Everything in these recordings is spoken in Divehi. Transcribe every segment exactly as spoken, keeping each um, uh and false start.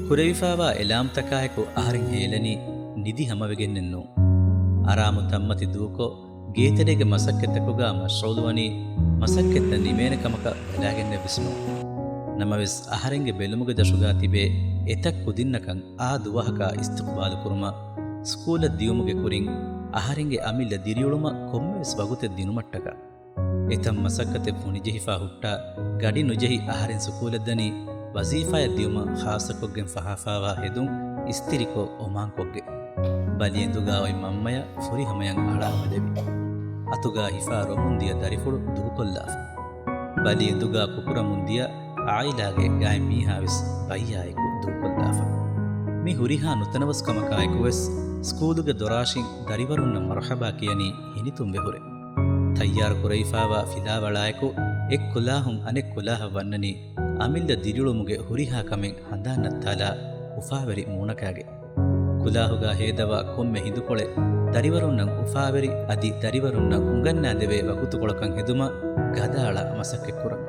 ކުރެވިފާވާ އެލާމްތަކާއެކު އަހަރެން ހޭލަނީ ނިދި ހަމަވެގެންނެއްނޫން. އަރާމު ތަންމަތި ދޫކޮށް، ގޭތެރޭގެ މަސައްކަތްތަކުގަ މަޝްޣޫލުވަނީ، މަސައްކަތްތައް ނިމޭނެ ކަމަކަށް ބަލާގެންނެއްވެސް ނޫން. ނަމަވެސް، އަހަރެންގެ ބެލުމުގެ ދަށުގަ ތިބޭ އެތައް ކުދިންނަކަށް އާ ދުވަހަކާ އިސްތިޤުބާލު ކުރުމަށް، ސްކޫލަށް ދިޔުމުގެ ކުރިން އަހަރެންގެ އަމިއްލަ ދިރިއުޅުމަށް ކޮންމެވެސް ވަގުތެއް ދިނުމަށްޓަކާ. އެތައް މަސައްކަތެއް ފޮނިޖެހިފާ ހުއްޓާ، ގަޑި ނުޖެހި އަހަރެން ސުކޫލަށް ދަނީ ވަޒީފާއަށް ދިޔުމަށް ޚާއްޞަކޮށްގެން ފަހާފާވާ ހެދުން އިސްތިރިކޮށް އޮމާންކޮށްގެން. ބަލި އެނދުގަ އޮތް މަންމަޔަށް ފުރިހަމަޔަށް އަޅާ ބަލެވި. އަތުގަ ހިފާ ރޮމުން ދިޔަ ދަރިފުޅު ދޫކޮށްލާފަ. ބަލި އެނދުގަ ކުކުރަމުން ދިޔަ އާއިލާގެ ގާތް މީހާވެސް ބައްޔާއެކު ދޫކޮށްލާފަ. މި ހުރިހާ ނުތަނަވަސްކަމަކާއެކުވެސް، ސްކޫލުގެ ދޮރާށިން ދަރިވަރުންނަށް މަރުޙަބާ ކިޔަނީ ހިނިތުންވެ ހުރެ. ތައްޔާރު ކުރެވިފާވާ ފިލާވަޅާއެކު އެއް ކުލާހުން އަނެއް ކުލާހަށް ވަންނަނީ އަމިއްލަ ދިރިއުޅުމުގެ ހުރިހާ ކަމެއް ހަނދާން ނައްތާލާ އުފާވެރި މޫނަކާގެ. ކުލާހުގަ ހޭދަވާ ކޮންމެ ހިނދުކޮޅެއް ދަރިވަރުންނަށް އުފާވެރި އަދި ދަރިވަރުންނަށް އުނގަންނާދެވޭ ވަގުތުކޮޅަކަށް ހެދުމަށް ގަދައަޅާ މަސައްކަތްކުރަން.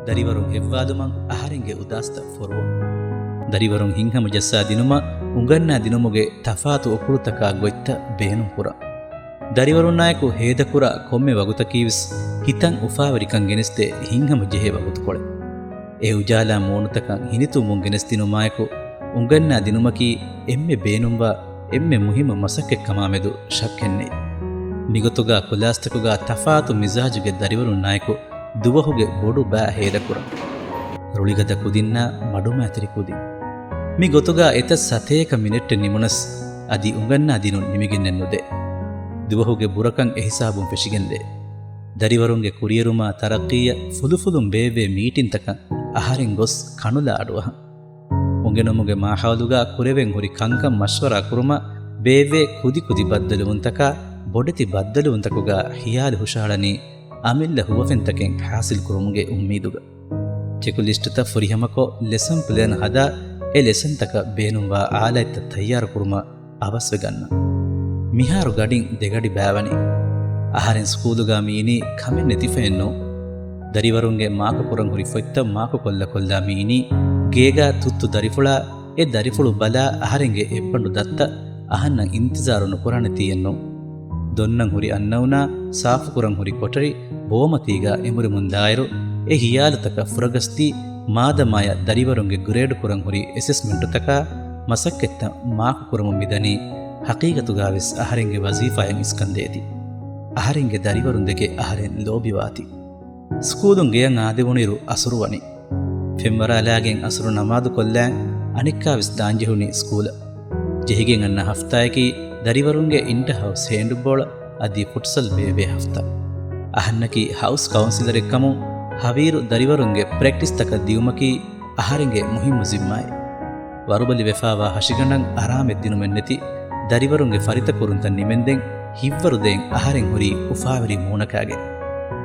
ދަރިވަރުން ހެއްވާލުމަށް އަހަރެންގެ އުދާސްތައް ފޮރުވަން. ދަރިވަރުން ހިތްހަމަޖައްސާ ދިނުމަށް އުނގަންނާ ދިނުމުގެ ތަފާތު އުކުޅުތަކާ ގޮތްތައް ބޭނުންކުރަން. ދަރިވަރުންނާއެކު ހޭދަކުރާ ކޮންމެ ވަގުތަކީވެސް ހިތަށް އުފާވެރިކަން ގެނެސްދޭ ހިތްހަމަޖެހޭ ވަގުތުކޮޅެއް. އެ އުޖާލާ މޫނުތަކަށް ހިނިތުންވުން ގެނެސްދިނުމާއެކު، އުނގަންނާ ދިނުމަކީ އެންމެ ބޭނުންވާ، އެންމެ މުހިއްމު މަސައްކަތްކަމާމެދު ޝައްކެއްނެތް. މިގޮތުގަ ކުލާސްތަކުގަ ތަފާތު މިޒާޖުގެ ދަރިވަރުންނާއެކު ދުވަހުގެ ބޮޑު ބައި ހޭދަކުރަން. ރުޅިގަދަ ކުދިންނާ މަޑުމައިތިރި ކުދިން. މި ގޮތުގަ އެތައް ސަތޭކަ މިނެޓެއް ނިމުނަސް، އަދި އުނގަންނާ ދިނުން ނިމިގެންނެއް ނުދޭ. ދުވަހުގެ ބުރަކަން އެހިސާބުން ފެށިގެންދޭ. ދަރިވަރުންގެ ކުރިއެރުމާ ތަރައްޤީއަށް ފުލުފުލުން ބޭއްވޭ މީޓިންތަކަށް އަހަރެން ގޮސް ކަނުލާ އަޑުއަހަން. އުނގެނުމުގެ މާހައުލުގަ ކުރެވެން ހުރި ކަންކަން މަޝްވަރާ ކުރުމަށް ބޭއްވޭ ކުދިކުދި ބައްދަލުވުންތަކާ ބޮޑެތި ބައްދަލުވުންތަކުގަ ހިޔާލު ހުށަހަޅަނީ އަމިއްލަ ހުވަފެންތަކެއް ހާސިލްކުރުމުގެ އުއްމީދުގަ. ޗެކުލިސްޓްތައް ފުރިހަމަކޮށް، ލެސަން ޕްލޭން ހަދާ، އެ ލެސަންތަކަށް ބޭނުންވާ އާލާތްތައް ތައްޔާރުކުރުމަށް އަވަސްވެގަންނަން. މިހާރު ގަޑިން ދެގަޑި ބާވަނީ. އަހަރެން ސްކޫލުގަ މިއިނީ ކަމެއް ނެތިފައެއްނޫން. ދަރިވަރުންގެ މާކުކުރަން ހުރި ފޮތްތައް މާކުކޮށްލަކޮށްލާ މިއިނީ ގޭގަ ތުއްތު ދަރިފުޅާ، އެ ދަރިފުޅު ބަލާ އަހަރެންގެ އެއްބަނޑު ދައްތަ އަހަންނަށް އިންތިޒާރު ނުކުރާނެތީއެއްނޫން. ދޮންނަން ހުރި އަންނައުނާ ސާފުކުރަން ހުރި ކޮޓަރި ބޯމަތީގަ އެނބުރިމުން ދާއިރު، އެ ހިޔާލުތަކަށް ފުރަގަސްދީ، މާދަމާޔަށް ދަރިވަރުންގެ ގްރޭޑް ކުރަން ހުރި އެސެސްމެންޓުތަކާ މަސައްކަތްތައް މާކުކުރަމުން މިދަނީ، ހަޤީޤަތުގަވެސް އަހަރެންގެ ވަޒީފާއަށް އިސްކަންދޭތީ. އަހަރެންގެ ދަރިވަރުންދެކެ އަހަރެން ލޯބިވާތީ. ސްކޫލުން ގެޔަށް އާދެވުނުއިރު އަސުރު ވަނީ. ފެންވަރާލާގެން އަސުރު ނަމާދު ކޮށްލާން އަނެއްކާވެސް ދާންޖެހުނީ ސްކޫލަށް. ޖެހިގެން އަންނަ ހަފްތާއަކީ ދަރިވަރުންގެ އިންޓަ ހައުސް ހޭންޑްބޯޅަ އަދި ފުޓްސަލް ބޭއްވޭ ހަފްތާ. އަހަންނަކީ ހައުސް ކައުންސިލަރެއްކަމުން ހަވީރު ދަރިވަރުންގެ ޕްރެކްޓިސްތަކަށް ދިޔުމަކީ އަހަރެންގެ މުހިއްމު ޒިންމާއެއް. ވަރުބަލިވެފާވާ ހަށިގަނޑަށް އަރާމެއް ދިނުމެއްނެތި ދަރިވަރުންގެ ފަރިތަކުރުންތައް ނިމެންދެން ހިތްވަރުދޭން އަހަރެން ހުރީ އުފާވެރި މޫނަކާގެން.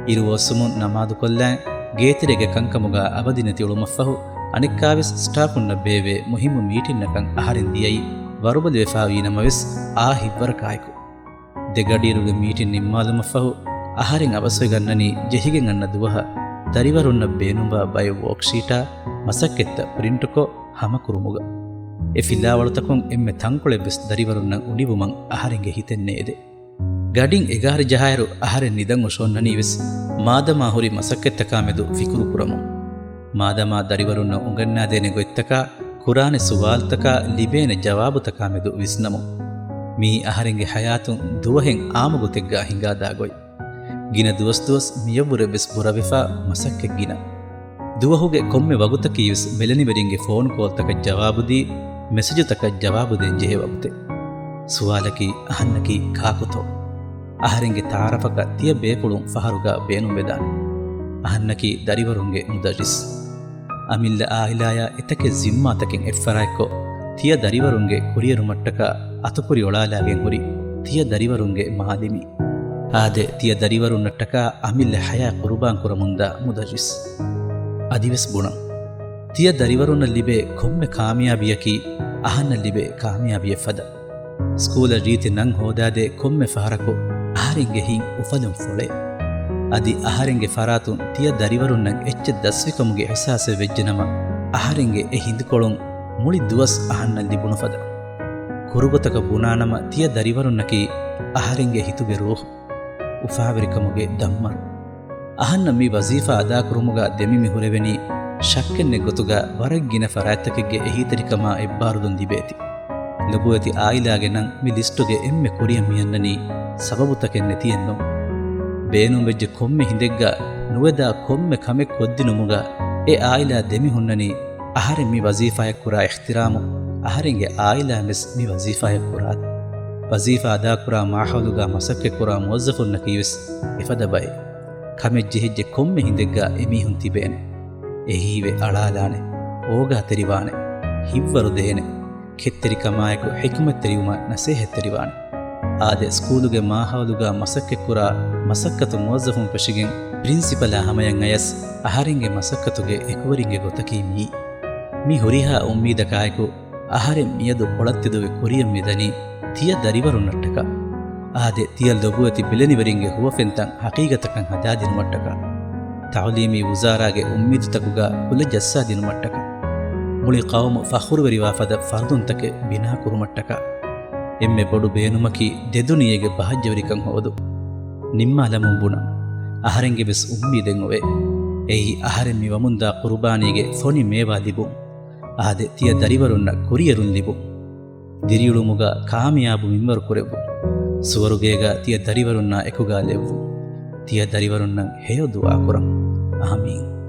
އިރު އޮއްސުމުން ނަމާދުކޮށްލާން ގޭތެރޭގެ ކަންކަމުގަ އަބަދިނެތި އުޅުމަށްފަހު އަނެއްކާވެސް ސްޓާފުންނަށް ބޭއްވޭ މުހިއްމު މީޓިންއަކަށް އަހަރެން ދިޔައީ ވަރުބަލިވެފާވީ ނަމަވެސް އާ ހިތްވަރަކާއެކު. ދެ ގަޑިއިރުގެ މީޓިން ނިންމާލުމަށްފަހު އަހަރެން އަވަސްވެގަންނަނީ ޖެހިގެން އަންނަ ދުވަހަށް ދަރިވަރުންނަށް ބޭނުންވާ ބައެއް ވޯކްޝީޓާ މަސައްކަތްތައް ޕްރިންޓުކޮށް ހަމަކުރުމުގަ. އެ ފިލާވަޅުތަކުން އެންމެ ތަންކޮޅެއްވެސް ދަރިވަރުންނަށް އުނިވުމަށް އަހަރެންގެ ހިތެއް ނޭދޭ. ގަޑިން އެގާރި ޖަހާއިރު އަހަރެން ނިދަން އޮށޯންނަނީވެސް މާދަމާ ހުރި މަސައްކަތްތަކާމެދު ފިކުރުކުރަމުން. މާދަމާ ދަރިވަރުންނަށް އުނގަންނާދޭނެ ގޮތްތަކާ ކުރާނެ ސުވާލުތަކާ ލިބޭނެ ޖަވާބުތަކާމެދު ވިސްނަމުން. މީ އަހަރެންގެ ހަޔާތުން ދުވަހެއް އާންމު ގޮތެއްގަ ހިނގާދާ ގޮތް. ގިނަ ދުވަސް ދުވަސް މިޔަށްވުރެވެސް ބުރަވެފާ މަސައްކަތް ގިނަ. ދުވަހުގެ ކޮންމެ ވަގުތަކީވެސް ބެލެނިވެރިންގެ ފޯން ކޯލްތަކަށް ޖަވާބުދީ، މެސެޖުތަކަށް ޖަވާބުދޭން ޖެހޭ ވަގުތެއް. ސުވާލަކީ އަހަންނަކީ ކާކުތޯ؟ އަހަރެންގެ ތައާރަފަކަށް ތިޔަ ބޭފުޅުން ފަހަރުގަ ބޭނުންވެދާނެ. އަހަންނަކީ ދަރިވަރުންގެ މުދައްރިސް. އަމިއްލަ އާއިލާޔާ އެތަކެއް ޒިންމާތަކެއް އެއްފަރާތްކޮށް، ތިޔަ ދަރިވަރުންގެ ކުރިއެރުމަށްޓަކާ އަތުކުރި އޮޅާލާގެން ހުރި ތިޔަ ދަރިވަރުންގެ މާލިމީ. އާދެ، ތިޔަ ދަރިވަރުންނަށްޓަކާ އަމިއްލަ ހަޔާތް ޤުރުބާންކުރަމުންދާ މުދައްރިސް. އަދިވެސް ބުނަން. ތިޔަ ދަރިވަރުންނަށް ލިބޭ ކޮންމެ ކާމިޔާބީއަކީ އަހަންނަށް ލިބޭ ކާމިޔާބީއެއް ފަދަ. ސްކޫލަށް ރީތި ނަން ހޯދާދޭ ކޮންމެ ފަހަރަކު އަހަރެންގެ ހިތް އުފަލުން ފޮޅޭ. އަދި އަހަރެންގެ ފަރާތުން ތިޔަ ދަރިވަރުންނަށް އެއްޗެއް ދަސްވިކަމުގެ އިޙްސާސެއް ވެއްޖެނަމަ، އަހަރެންގެ އެ ހިނދުކޮޅުން މުޅި ދުވަސް އަހަންނަށް ލިބުނު ފަދަ. ކުރުގޮތަކަށް ބުނާނަމަ ތިޔަ ދަރިވަރުންނަކީ އަހަރެންގެ ހިތުގެ ރޫހު، އުފާވެރިކަމުގެ ދައްމަރު. އަހަންނަށް މި ވަޒީފާ އަދާކުރުމުގަ ދެމި މި ހުރެވެނީ ޝައްކެއް ނެތް ގޮތުގަ ވަރަށް ގިނަ ފަރާތްތަކެއްގެ އެހީތެރިކަމާ އެއްބާރުލުން ލިބޭތި. ލޮބުވެތި އާއިލާގެ ނަން މި ލިސްޓުގެ އެންމެ ކުރިއަށް މި އަންނަނީ ސަބަބުތަކެއް ނެތިއެއްނު. ބޭނުންވެއްޖެ ކޮންމެ ހިނދެއްގަ ނުވެދާ ކޮންމެ ކަމެއް ކޮށްދިނުމުގަ އެ އާއިލާ ދެމި ހުންނަނީ އަހަރެން މި ވަޒީފާއަށް ކުރާ އިޙްތިރާމު، އަހަރެންގެ އާއިލާ ވެސް މި ވަޒީފާއަށް ކުރާ، ވަޒީފާ އަދާކުރާ މާހައުލުގަ މަސައްކަތްކުރާ މުވައްޒަފުންނަކީ ވެސް އެފަދަ ބައެއް. ކަމެއް ޖެހިއްޖެ ކޮންމެ ހިނދެއްގަ އެމީހުން ތިބޭނެ. އެހީވެ އަޅާލާނެ، އޯގާތެރިވާނެ، ހިތްވަރު ދޭނެ، ކެތްތެރިކަމާއެކު ޙިކުމަތްތެރިވުމަށް ނަސޭހަތްތެރިވާނެ. އާދެ، ސްކޫލުގެ މާހައުލުގަ މަސައްކަތްކުރާ މަސައްކަތު މުވައްޒަފުން ފެށިގެން ޕްރިންސިޕަލާ ހަމަޔަށް އަޔަސް އަހަރެންގެ މަސައްކަތުގެ އެކުވެރިންގެ ގޮތަކީ މިއީ. މި ހުރިހާ އުއްމީދަކާއެކު އަހަރެން މިއަދު ކޮޅަށްތެދުވެ ކުރިއަށް މިދަނީ ތިޔަ ދަރިވަރުންނަށްޓަކާ. އާދެ، ތިޔަ ލޮބުވެތި ބިލެނިވެރިންގެ ހުވަފެންތައް ހަޤީގަތަކަށް ހަދާދިނުމަށްޓަކާ. ތަޢުލީމީ ވުޒާރާގެ އުއްމީދުތަކުގަ ކުލަ ޖައްސާދިނުމަށްޓަކާ. މުޅި ޤައުމު ފަޚުރުވެރިވާ ފަދަ ފަރުދުންތަކެއް ބިނާކުރުމަށްޓަކާ. އެންމެ ބޮޑު ބޭނުމަކީ ދެދުނިޔޭގެ ބަހައްޖަވެރިކަން ހޯދުން. ނިންމާލަމުން ބުނަން، އަހަރެންގެ ވެސް އުއްމީދެއް އޮވޭ. އެއީ އަހަރެން މި ވަމުންދާ ޤުރުބާނީގެ ފޮނި މޭވާ ލިބުން. އާދެ، ތިޔަ ދަރިވަރުންނަށް ކުރިއެރުން ލިބުން. ދިރިއުޅުމުގަ ކާމިޔާބު މިންވަރު ކުރެއްވުން. ސުވަރުގޭގަ ތިޔަ ދަރިވަރުންނާ އެކުގަ ލެއްވުން. ތިޔަ ދަރިވަރުންނަށް ހެޔޮ ދުޢާ ކުރަން. އާމީން.